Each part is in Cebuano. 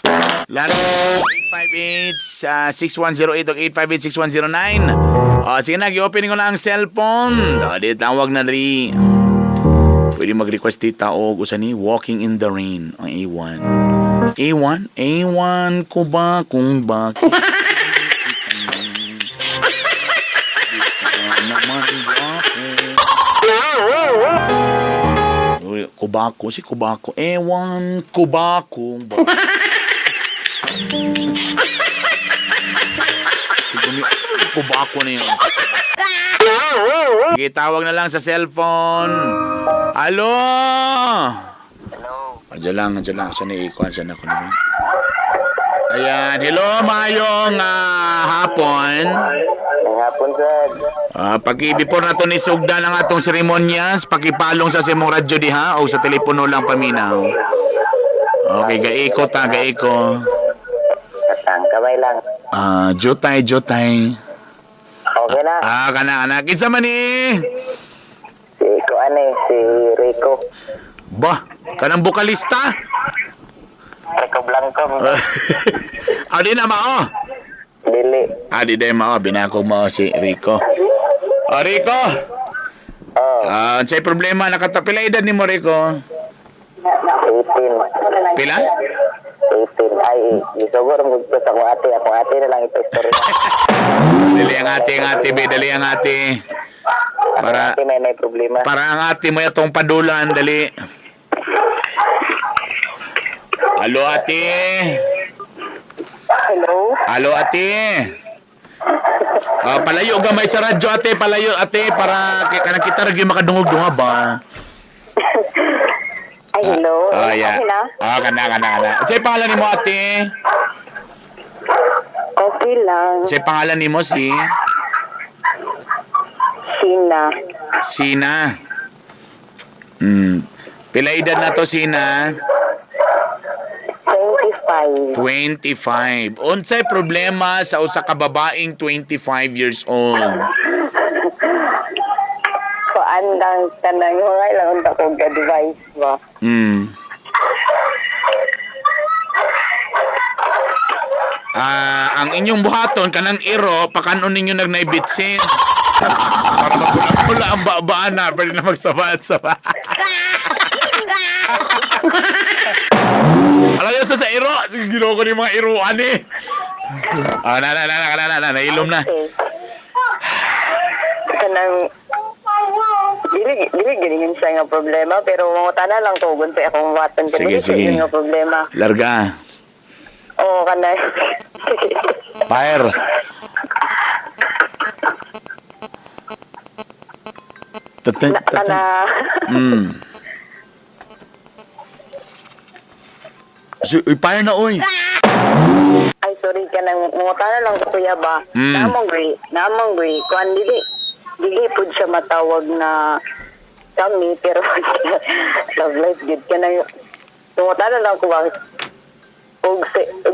Lalo 858 6108 o 858-6109. O, sige na, gi-open ko na ang cellphone. O, di tawag na diri. Pwede mag-request tita og usa ni "Walking in the Rain" ang A1. A1? A1 ko ba kung bakit? Di ka naman gwapo. Uy, Kubako, si Kubako. Ewan ko ba kung bakit? Kubako na yun. Sige, tawag na lang sa cellphone. Alo? Hello. Andiyan lang, andiyan lang. Siya na ikuan, siya na ko naman. Ayan. Hello, mayong hapon. Ang hapon, sir. Paki before na to ni sugdan ang atong seremonyas, pakipalong sa simong radyo diha o sa telepono lang paminaw. Okay, gaiko ta, gaiko. Katang, kamay lang. Jutay, jutay. Okay na. Kana, kana. Kinsa man ni? Si Kuan eh, si Rico. Ba, kanang bokalista? Rico Blanco. Di na mao. Dili. Di day mao, binakog mao si Rico. Oh, Rico. Oh, Unsay problema nakatapila edad nimo, Rico? 18. Pila? 18. Ay, gisugor mo ko sa akong ate. Akong ate na lang ito istorya. Dali ang ate, be, dali ang ate. Para Ate may problema. Para ang ate mo itong padulan, dali. Alo, ate. Hello? Alo, ate. Palayo gamay sa radyo, ate, palayo, ate, para kanang kita ra gyud makadungog dunga ba. Ay, hello. Yeah. Okay na? Kana kana kana. Unsay pangalan nimo, ate? Okay lang. Unsay pangalan nimo si Sina. Sina. Pila edad na to, Sina? 25. 25. Unsay problema sa usa ka babaeng 25 years old? Kuan lang, kanang hungay lang unta ko ga-device ba? Ang inyong buhaton kanang iro pakanon ninyo nagnaibitsin. Para mapula-pula ang babaan na, pwede na magsabat-sabat. Alayo sa iro. Sige, ginoo ko ni mga iruan eh. Na, na, na, na, na, na, na, nailom na. Okay. Kanang dili dili galingan siya nga problema pero mangutana lang ko gun sa akong buhaton kay Sige, dili sige. siya nga problema. Larga. Oo, kanang Fire. Tatan, na, tatan. kana Si, uy, fire na, oy. Ay, sorry, kanang mangutana lang ko, kuya ba. Namang gray kuan dili dili pud siya matawag na kami pero love life gid. Kanang mangutana lang ko ba og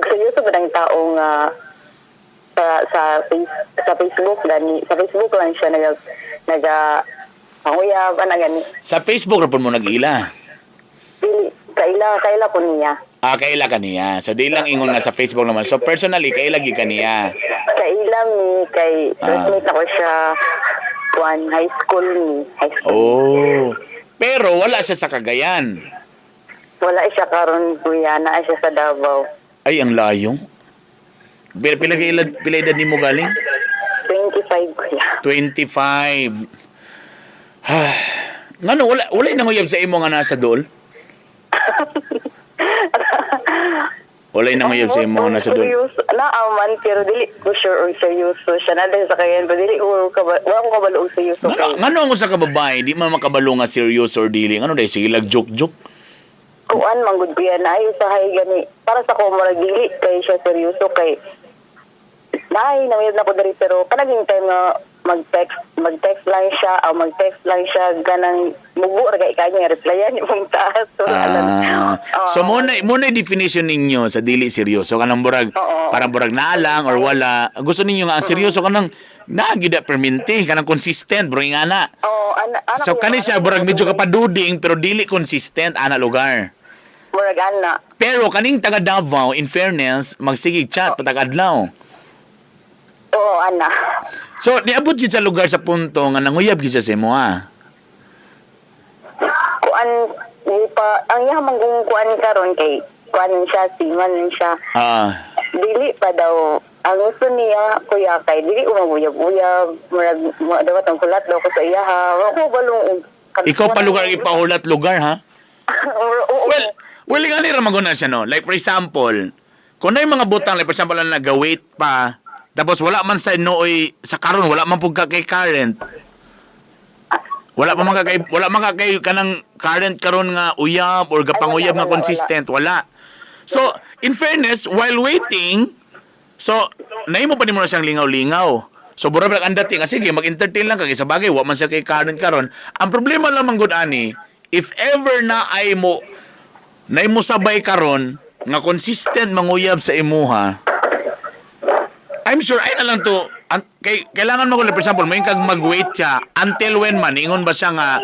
seryoso ba ng tao nga sa Facebook gani, sa Facebook lang siya naga naga panguyab ana gani? Sa Facebook ra pud mo nag-ila? Dili, kaila kaila ko niya. Kaila ka niya. So, di lang ingon nga sa Facebook naman. So, personally, kaila gyud ka niya. Kaila mi kay classmate ako siya kuan high school ni high school. Oh. Pero wala siya sa Cagayan. Wala siya karon, kuya, naa siya sa Davao. Ay, ang layo. Pila edad nimo galing? 25, kuya. 25. Ngano wala nanguyab sa imo nga nasa dool? Wala nanguyab sa imo nga nasa dool. Seryoso. Naaman, pero dili ko sure og seryoso siya. Na sa Cagayan, pero dili ko wala ko kabalo og seryoso Ngano kay. ngano ang usa ka babae di man makabalo nga serious or dili? Ngano dai sige lag joke joke? Kuan man gud, kuya, na ayo sa hay gani. Para sa ko murag dili kay siya seryoso kay naay nanguyab na ko diri pero kanaging time nga mag-text lang siya o mag-text lang siya ganang mugo ra kay kanya replyan imong taas. So, So mo na definition ninyo sa dili seryoso kanang burag parang burag naa lang or wala. Gusto ninyo nga ang seryoso kanang naa gyud na perminti kanang consistent bro nga na. Oo, ana So kuya, kani siya ana burag medyo kapaduding pero dili consistent ana lugar. Murag ana. Pero kaning taga Davao, in fairness, magsigig chat patag adlaw. Oo, ana. So, niabot gyud sa lugar sa punto nga nanguyab gyud siya sa imo ha. Kuan di pa ang iya man kung kuan karon kay kuan siya si man siya. Dili pa daw ang gusto niya, kuya, kay dili ko maguyab-uyab, murag dawat ang kulat daw ko sa iya ha. Wa ko balong Ikaw pa lugar ipahulat lugar ha. Oo. Well, nga ni ramang na siya, no? Like, for example, kung na yung mga butang, like, for example, na nag-wait pa, tapos wala man sa nooy, sa karon wala man pug ka kay current. Wala man ka kay kanang current karon nga uyab or gapanguyab Ay, wala, nga wala, consistent, wala. So, in fairness, while waiting, so, naimo pa nimo na siyang lingaw-lingaw. So, bura ba ang dating, ah, sige, mag-entertain lang ka, kay sa bagay, wa man siya kay current karon. Ang problema lamang gud ani, if ever na ay mo, na imo sabay karon nga consistent manguyab sa imuha, I'm sure ay na lang to kay kailangan mo, for example, mo kag mag-wait siya until when man ingon ba siya nga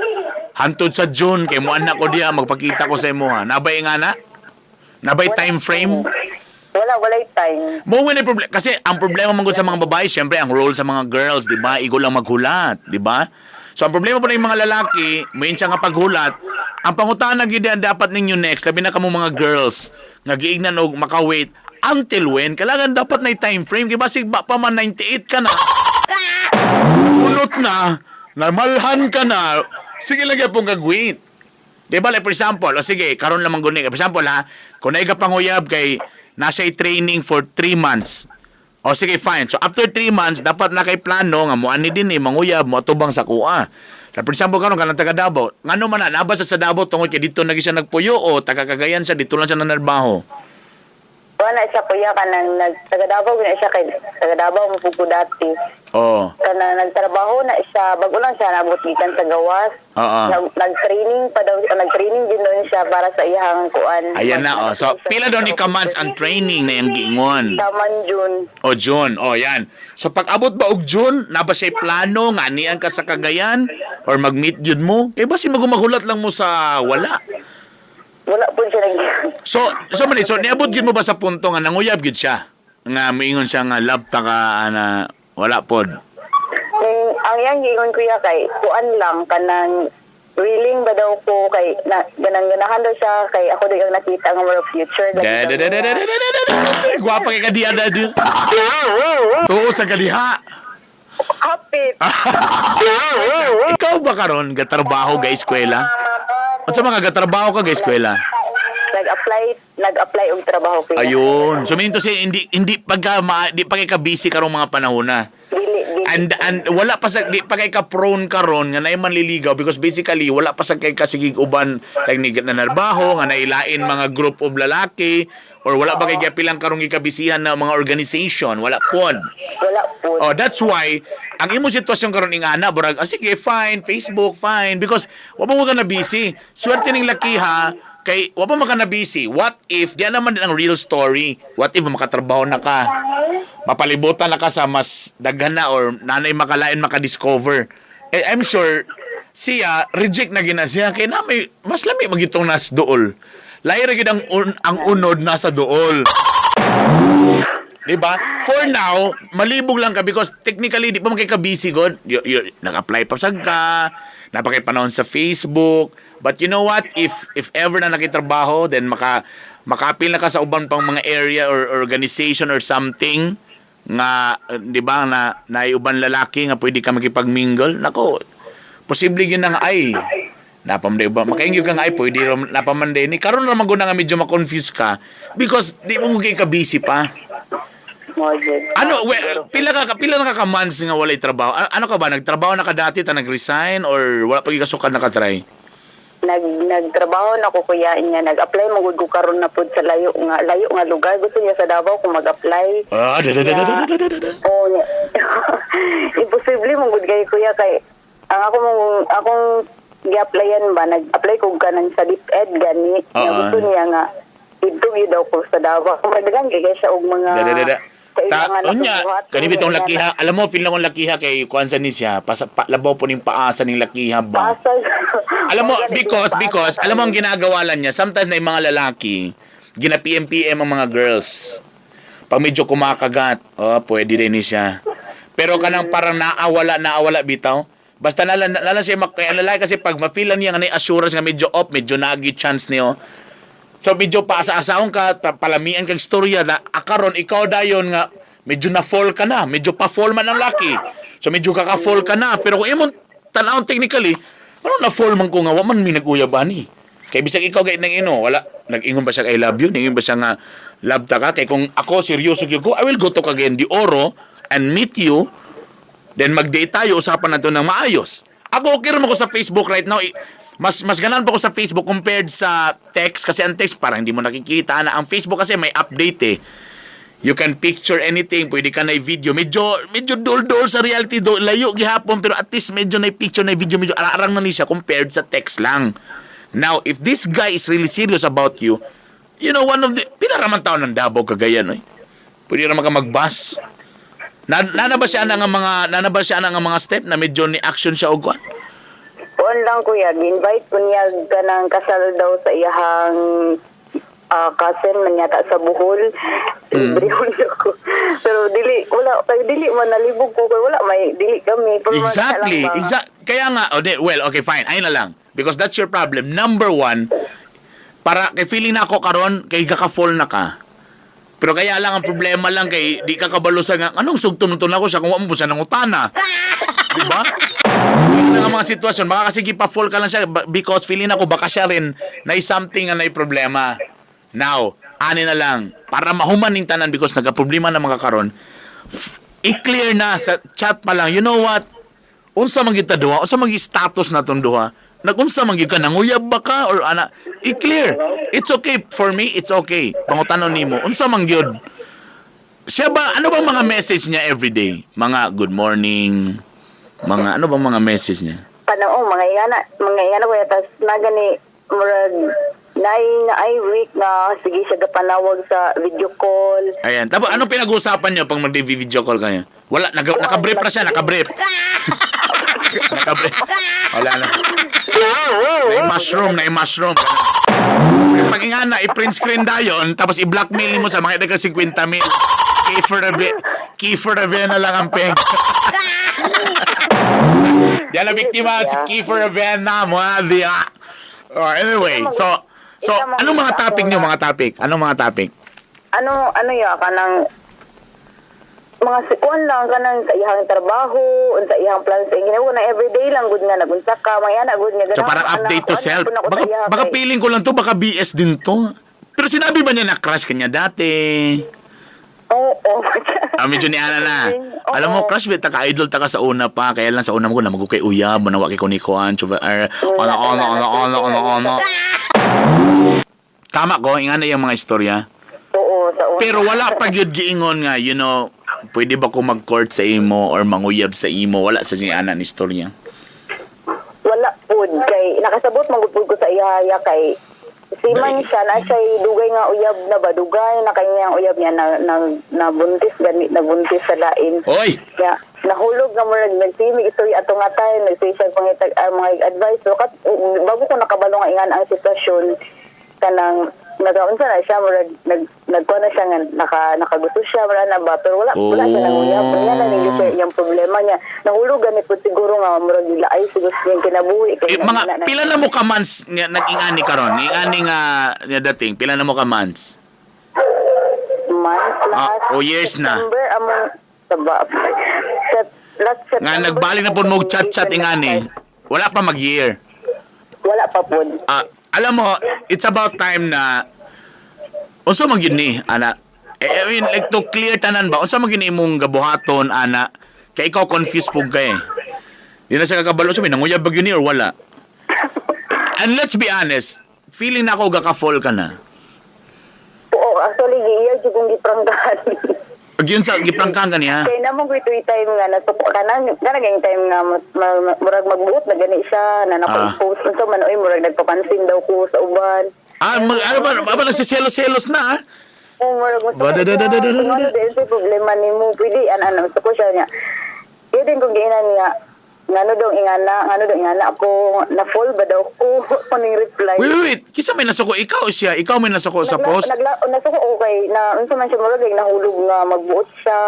hantod sa June kay mo anak ko diha magpakita ko sa imuha? Nabay nga na nabay time frame? Wala, walay time. Mo man problema kasi ang problema man gud sa mga babae, syempre ang role sa mga girls, di ba? Igo lang maghulat, di ba? So ang problema po ng mga lalaki, may siya nga paghulat, ang pangutana gyud ang dapat ninyo next, labi na kamo mga girls, nga giignan og maka-wait until when, kailangan dapat na time frame kay basig ba pa man 98 ka na. Unot na, namalhan ka na, sige lang gyud pong kag-wait. Di ba, like for example, o sige, karon lamang guni. For example ha, kung naay panguyab kay nasa training for 3 months. O sige, fine. So after 3 months, dapat na kay plano nga mo ani din eh, manguyab mo atubang sa kuha. Like for example, karon kanang taga Davao. Ngano man na naba sa Davao tungod kay dito nagi siya nagpuyo o taga Cagayan siya dito lang siya nanarbaho? Wala siya, kuya, kanang nag taga Davao na siya kay taga Davao mo pud ko dati. Kanang nagtrabaho na siya, bago lang siya nabot gikan sa gawas. Oo. Nag-training pa daw, nag-training din doon siya para sa iyang kuan. Ayan na oh. So pila daw ni ka months ang training na iyang giingon? Taman June. O June, o yan. So pag abot ba og June, na ba siya'y plano nga anian ka sa Cagayan or mag-meet yun mo? Kay basin maghulat lang mo sa wala. Wala po siya nag So man, so niabot gyud mo ba sa punto nga nanguyab gyud siya? Nga moingon siya nga love ta ka ana, wala pod? Ang iyang giingon, kuya, kay kuan lang kanang willing ba daw ko kay na ganang ganahan daw siya kay ako daw yung nakita nga more future Da da da da da da da da da. Gwapa kay kadiha da. Tuo sa kadiha. Happy. Ikaw ba karon gatrabaho ga eskwela? Unsa man ka gatrabaho ka ga eskwela? Nag-apply og trabaho, kuya. Ayun. So meaning to say hindi hindi pagka ma, di pa kay ka busy karong mga panahon na. Dili, dili. And wala pa sa di pa kay ka prone karon nga naay manliligaw because basically wala pa sa kay kasigig uban like ni nanarbaho nga nailain mga group of lalaki or wala ba kay gapilang karong gikabisihan na mga organization, wala pod. Wala po. Oh, that's why ang imo sitwasyon karon ingana burag, ah, sige, fine, Facebook, fine, because wa pa mo ka na busy. Swerte ning lakiha kay wa pa man ka na busy. What if di naman din ang real story? What if makatrabaho na ka? Mapalibutan na ka sa mas daghan na or nanay makalain makadiscover. Eh, I'm sure siya reject na gina siya kay na may mas lami magitong nas dool. Lahi ra gid ang unod nasa dool. Di ba? For now, malibog lang ka because technically, di pa man kay ka busy god. You, nag-apply pa sad ka, napakay panahon sa Facebook. But you know what? If ever na nakitrabaho, then maka-appeal na ka sa uban pang mga area or organization or something nga eh, di ba na naiuban lalaki nga pwede ka makipag-mingle. Nako, posible yun na nga ay napamanday ba makaingyo ka nga ay pwede ra napamanday ni karon ra man gud na nga medyo ma-confuse ka because di mo kay ka busy pa. Mo jud. Ano, well, pila na ka ka months nga walay trabaho? Ano ka ba nagtrabaho na ka dati ta nag-resign or wala pa gyud ka sukad nakatry? Nagtrabaho na ko, kuya, niya nag-apply mo gud ko karon na pud sa layo nga lugar. Gusto niya sa Davao kung mag-apply. Ah, da da da da da da da da. Oo. Niya. Imposible mo gud kay kuya kay ang ako mong akong gi-applyan ba, nag-apply ko kanan sa DepEd gani. Nga gusto niya nga didto gyud daw ko sa Davao. Kung daghan kay siya og mga Da da da da. Ta, kailangan na unya, buhat. kani bitong lakiha, alam mo, feel na kong lakiha kay kuan sa ni siya, pasa, pa, labaw po ning paasa ning lakiha ba. Paasa. Alam mo, because, alam mo ang ginagawa lang niya, sometimes na yung mga lalaki, Gina PM-PM ang mga girls. Pag medyo kumakagat, oh, pwede din ni siya. Pero kanang parang naawala, naawala bitaw. Basta nala siya kaya ang lalaki kasi pag ma-feel lang niya nga na assurance nga medyo off, medyo nagi chance niyo. So medyo paasa-asaon ka, palamian kag storya na akaron ikaw dayon nga medyo na fall ka na, medyo pa fall man ang laki. So medyo kaka-fall ka na, pero kung imong tan-awon technically, ano na fall man ko nga wa man mi nag-uyab ani. Kay bisag ikaw kay nang ino, wala nag-ingon ba siya I love you, nag-ingon ba siya nga love ta ka? Kay kung ako seryoso gyud ko, I will go to Cagayan de Oro and meet you. Then mag-date tayo, usapan natin ng maayos. Ako okay raman ko sa Facebook right now. Mas ganahan pa ko sa Facebook compared sa text kasi ang text parang hindi mo nakikita na ang Facebook kasi may update eh. You can picture anything, pwede ka na i-video. Medyo medyo dol-dol sa reality do, layo gihapon, pero at least medyo na picture na video, medyo arang na ni siya compared sa text lang. Now, if this guy is really serious about you, one of the pila ra man taon ng Davao, Cagayan, oy. Pwede ra man ka mag-bus. Na, nana ba siya na nga mga step na medyo ni action siya og kuan? Kuan lang, kuya, gi-invite ko niya kanang kasal daw sa iyahang cousin man yata sa Bohol. Libre ko. Pero dili wala kay dili man nalibog ko kay wala may dili kami. Pero man Exactly. lang ba? Exact. Kaya nga, oh, di, well, okay, fine. Ayun na lang. Because that's your problem. Number one, para kay feeling na ako karon kay kaka-fall na ka. Pero kaya lang, ang problema lang kay di ka kabalo sa nga, anong sugton ako siya kung wa mo siya nangutana. Di ba? Yun lang ang mga sitwasyon. Baka kasi gipa-fall ka lang siya because feeling ako baka siya rin na something nga na problema. Now, ani na lang, para mahuman ning tanan because nagka-problema na mga karon, i-clear na sa chat pa lang. You know what? Unsa man kita duha? Unsa man status na tong duha? Nagunsa man gyud ka, nanguyab ba ka or ana? I-clear. It's okay for me, it's okay. Pangutanon nimo, unsa man gyud? Siya ba, ano bang mga message niya everyday? Mga good morning, mga ano bang mga message niya? Kanang oh, mga ingana, kuya, tas na gani murag naay naay week na sige siya gapanawag sa video call. Ayan. Tapos anong pinag-uusapan niyo pag mag-video call kayo? Wala, naka-brief na siya, naka-brief. Naka-brief. Wala na. Na mushroom, na mushroom. Pag nga na, i-print screen dayon, tapos i-blackmail mo sa mga daga 50 mil. Kiefer Ravena lang ang peg. Yan ang biktima, si Kiefer Ravena, mga diya. Oh, anyway, so, anong mga topic niyo, mga topic? Anong mga topic? Ano ano ya kanang mga kuan lang kanang sa iyang trabaho, unsa iyang plan sa iyang na everyday lang gud nga nagunsa ka, mga ana gud nga. So parang update to self. Baka feeling ko lang to, baka BS din to. Pero sinabi ba niya na crush ka niya dati? Oo. Ah, medyo ni Ana na. Oo. Alam mo, crush bita ka, idol ta ka sa una pa. Kaya lang sa una mo, namago kay uyab, manawa kay kunikuan, chuba, er, ano, ano, ano, ano, ano, ano. Tama ko, ingana yung mga istorya. Oo, sa una. Pero wala pa gyud giingon nga, pwede ba ko mag-court sa imo or manguyab sa imo? Wala sa niya ana ni istorya. Wala pud kay nakasabot man gud pud ko sa iya kay si man siya na siya dugay nga uyab na ba, dugay na kanyang uyab niya na nabuntis gani, nabuntis sa lain. Oy! Ya, nahulog nga murag nagsimig itoy ato nga time nagsiya siya pangitag mga advice. So kat, bago ko nakabalo nga ingan ang sitwasyon, kanang nagaunsa na siya, murag nagkuha na siya nga nakagusto siya wala na ba, pero wala wala siya nanguyab. Wala na ninyo siya iyang problema niya, nahulog gani pud siguro nga murag ay siguro siyang kinabuhi kay Eh, mga na- pila na mo ka months nga nag-ingani karon? Ingani nga nga dating, pila na mo ka months? Months last Ah, oh, years na. September among saba last Nga September. nagbalik na po mo chat-chat ingani. Wala pa mag-year. Wala pa po. Ah, alam mo, it's about time na unsa man gyud ni ana. Eh, I mean, like to clear tanan ba? Unsa man gyud ni imong gabuhaton ana? Kay ikaw confused pug ka eh. Di na siya kakabalo sa nanguyab ba gyud ni or wala. And let's be honest, feeling na ako gaka-fall ka na. Oo, actually, giiya jud kong giprangkahan. Pag yun sa giprangkahan ka niya. Kay namo ko ito'y time nga nasuko ka na, kana gayong time nga murag magbuot na gani siya, na nako-post unsa man oy, murag nagpapansin daw ko sa uban. Ah, ano ba, nagsiselos-selos na ah? Oo, murag mo Ba, da, da, da, da, da, da, da. Ano din sa problema nimo, pwede an ano ko siya niya. Iya din kong giinan niya. Ngano daw ingana ako, na fall ba daw ko kuning reply. Wait, wait, wait. Kinsa may nasuko? Ikaw o siya? Ikaw may nasuko sa post? Nasuko okay na unsa man siya, murag like, nahulog nga magbuot siya.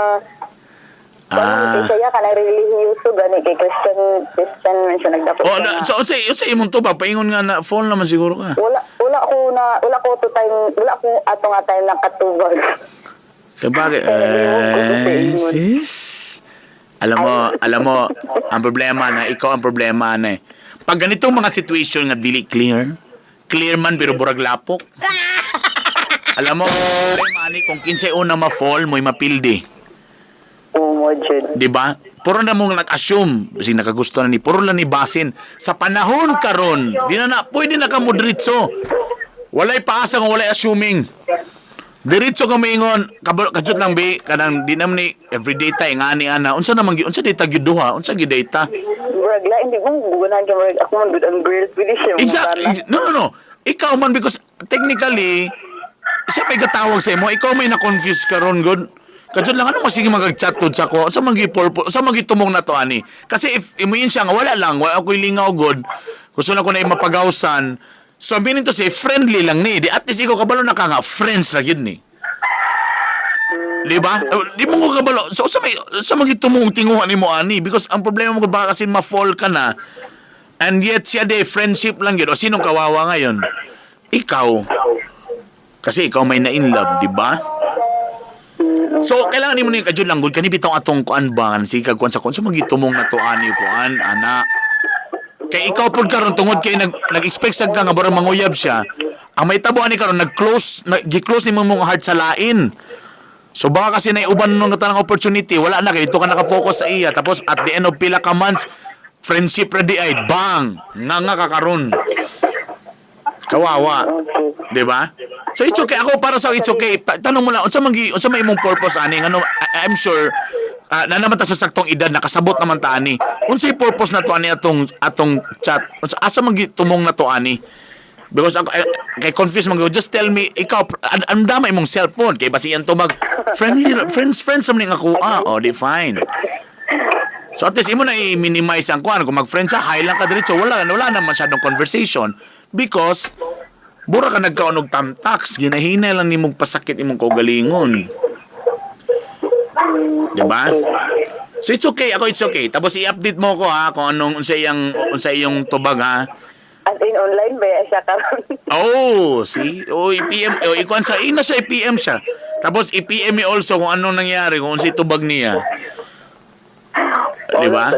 Ah. Kay siya kanang relihiyoso gani kay Christian Christian man siya, nagdapot Oh, siya na, so unsay imong tubag? Paingon nga na fall naman siguro ka. Wala ko to time, wala ko ato nga time nakatubag. Kaya bakit? Pero ewan ko sa Eh, ingon. sis. Alam mo, ang problema na, ikaw ang problema na eh. Pag ganitong mga situation nga dili clear, clear man pero burag lapok. Alam mo, ang problema ni kung kinsay una ma-fall, mo'y mapildi. Oo mo jud. Di ba? Puro na mong nag-assume, kasi nakagusto na ni, puro lang ni basin. Sa panahon karon, di na na, pwede na ka mo diretso. Walay paasa kung walay assuming. Diretso ka moingon, kajut lang bi, kanang di naman ni everyday ta ngani ana. Unsa naman gi, unsa data gyud duha? Unsa gyud data? Murag la hindi ko gugunahan kay murag ako man gud ang girl, pwede siya Exactly. No, no, no. Ikaw man because technically siya may gatawag sa imo, ikaw may na-confuse karon gud. Kajut lang ano masige mag-chat tud sa ko. Sa magi purpose, sa magi tumong na to ani. Kasi if imuin siya nga wala lang, wala ako'y lingaw gud. Gusto na ko na mapagawsan. So meaning to say friendly lang ni. Di at least ikaw kabalo na ka nga friends ra gyud ni. Di ba? Di mo ko kabalo. So sa may sa magi tumong tinguhan nimo ani because ang problema mo gud baka kasi ma-fall ka na. And yet siya de friendship lang yun. O sinong kawawa ngayon? Ikaw. Kasi ikaw may na-in love, di ba? So, kailangan nimo ni kadyo lang gud kani bitaw atong kuan ba sige kag kuan sa kuan so magitumong na to ani kuan ana. Kay ikaw pud karon tungod kay nag-expect sad ka nga barang manguyab siya. Ang may tabo ani karon nag-close na, gi-close nimo mong heart sa lain. So baka kasi naiuban nung tanang opportunity, wala na kay dito ka nakafocus sa iya. Tapos at the end of pila ka months, friendship ready ay bang nga nga ka karon. Kawawa. Okay. Di ba? So it's okay. Ako para sa it's okay. Tanong mo lang unsa may imong purpose ani ngano I'm sure na naman ta sa saktong edad nakasabot naman ta ani. Unsay purpose na to ani atong atong chat? Unsa asa man tumong na to ani? Because ako eh, kay confused man gyud. Just tell me ikaw ang dama imong cellphone kay basi yan to mag friendly friends friends sa man ako ah oh di fine. So at least imo na i-minimize ang kuan kung mag-friend siya, hi lang ka diretso, wala wala na masyadong conversation because bura ka nagkaon og tamtax, ginahinay lang nimong pasakit imong kaugalingon. Di ba? So it's okay, ako it's okay. Tapos i-update mo ko ha kung anong unsa iyong tubag ha. As in online ba siya karon? Oh, see? Oh, i-PM, oh, ikuan sa ina siya, i-PM siya. Tapos i-PM me also kung anong nangyari, kung unsay tubag niya. Di ba?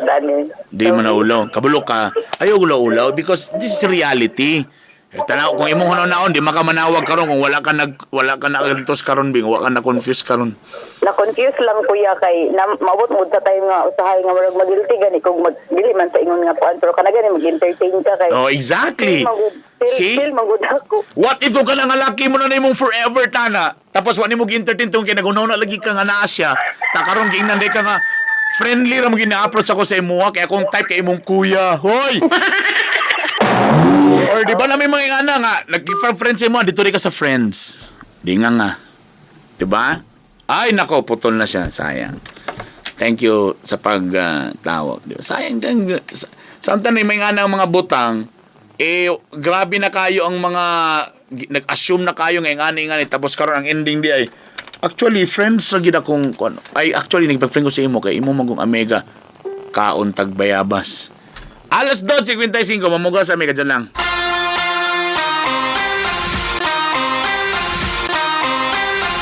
Di mo na ulo. Kabulo ka. Ayaw ulaw-ulaw because this is reality. Eh, tanaw kung imong hunaw-naon, di maka manawag karon kung wala ka nagantos karon bing, wala ka na confuse karon. Na-confuse lang kuya kay na, maabot mo sa time nga usahay nga murag magilty gani kung mag dili man sa ingon nga kuan pero kana gani mag-entertain ka kay Oh, exactly. Still, See? still magud ako. What if kung ka nga laki mo na imong forever tana, tapos wa nimo gi-entertain tong kay nagunaw na lagi ka nga naa siya, ta karon giingnan day ka nga friendly ra mo gina-approach ako sa imuha kay akong type kay imong kuya. Hoy. Or di ba na may mga ingana nga nag-friend sa imo dito rin ka sa friends. Di nga nga. Di ba? Ay nako, putol na siya, sayang. Thank you sa pagtawag. Di ba? Sayang din. Sa sa may nga ang mga butang, eh, grabe na kayo ang mga, nag-assume na kayo nga ngani ngani tapos karon ang ending di ay, actually, friends ra gid akong, kuan, ay, actually, nagpag-friend ko sa imo, kay imo magong amega, kaon tag bayabas. Alas 2:55, mamuga sa amiga, dyan lang.